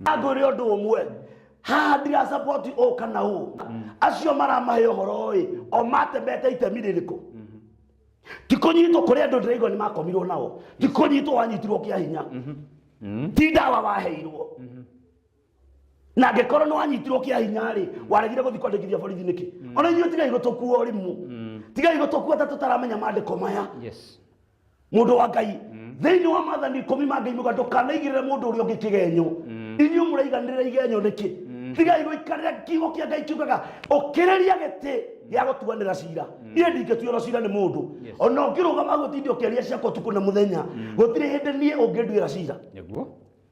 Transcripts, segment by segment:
Ngwĩre ũndũ ũmwe haha, ndira support ũũ kana ũũ. Acio maramahe ũhoro ĩ, o matemete itemi rĩrĩkũ? Ti kũnyitwo kũrĩa andũ ndĩraigua nĩ makomirwo nao, ti kũnyitwo wanyitirwo kĩa hinya, ti ndawa waheirwo. Na angĩkorwo nĩ wanyitirwo kĩa hinya rĩ, waregire gũthiĩ kwandĩkithia borithi nĩkĩ? Ona inyuĩ tigai gũtũkua ũrimũ, tigai gũtũkua ta tũtaramenya maandĩko maya. Mũndũ wa Ngai, thĩinĩ wa maathani 10 ma Ngai muga ndũkanaigĩrĩre mũndũ ũrĩa ũngĩ kĩgenyo. Inyuĩ mũraiganĩrĩra igenyo nĩkĩ? Tigai gũikarĩra. Kiugo kĩa Ngai kiugaga ũkĩrĩria gĩtĩ gĩa gũtuanĩra cira. Niĩ ndingĩtuĩrwo cira nĩ mũndũ. Ona ũngĩrũgama gũtinde ũkĩaria ciakwa ũtukũ na mũthenya, gũtirĩ hĩndĩ niĩ ũngĩnduĩra cira.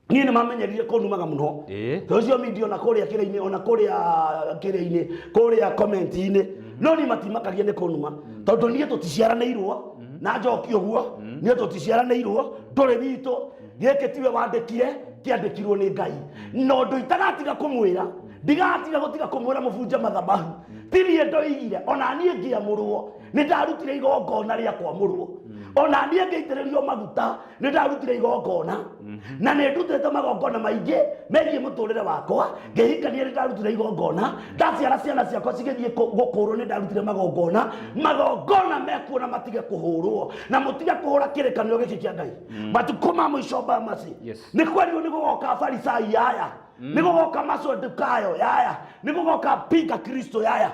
Niĩ nĩ mamenyerire kũnumaga mũno. Tondũ ũcio media, ona kũrĩa kĩrĩa-inĩ, ona kũrĩa kĩrĩa-inĩ, kũrĩa comment-inĩ, no niĩ matimakagia nĩ kũnuma, tondũ niĩ tũticiaranĩirwo na njoki ũguo. Niĩ tũticiaranĩirwo, ndũrĩ witũ. Gĩkĩ tiwe wandĩkire, kĩandĩkirwo nĩ Ngai. Na ũndũ itagatiga kũmwĩra, ndigatiga gũtiga kũmwĩra, mũbunje mathabahu. Ti niĩ ndoigire, ona niĩ ngĩamũrwo nĩ ndarutire igongona rĩa kwamũrwo. Ona niĩ ngĩitĩrĩrio maguta nĩ ndarutire igongona, na nĩ ndutĩte magongona maingĩ megiĩ mũtũrĩre wakwa. Ngĩhikania nĩ ndarutire igongona, ndaciara ciana ciakwa cigĩthiĩ gũkũrwo nĩ ndarutire magongona. Magongona mekuo na matige kũhũrwo na mũtige kũhũra kĩrĩkanĩro gĩkĩ kĩa Ngai. Matukũ ma mũico mbamasi, nĩ kwerirwo nĩ gũgoka Farisai yaya, nĩ gũgoka Masadukayo yaya, nĩ gũgoka pinga Kristo yaya.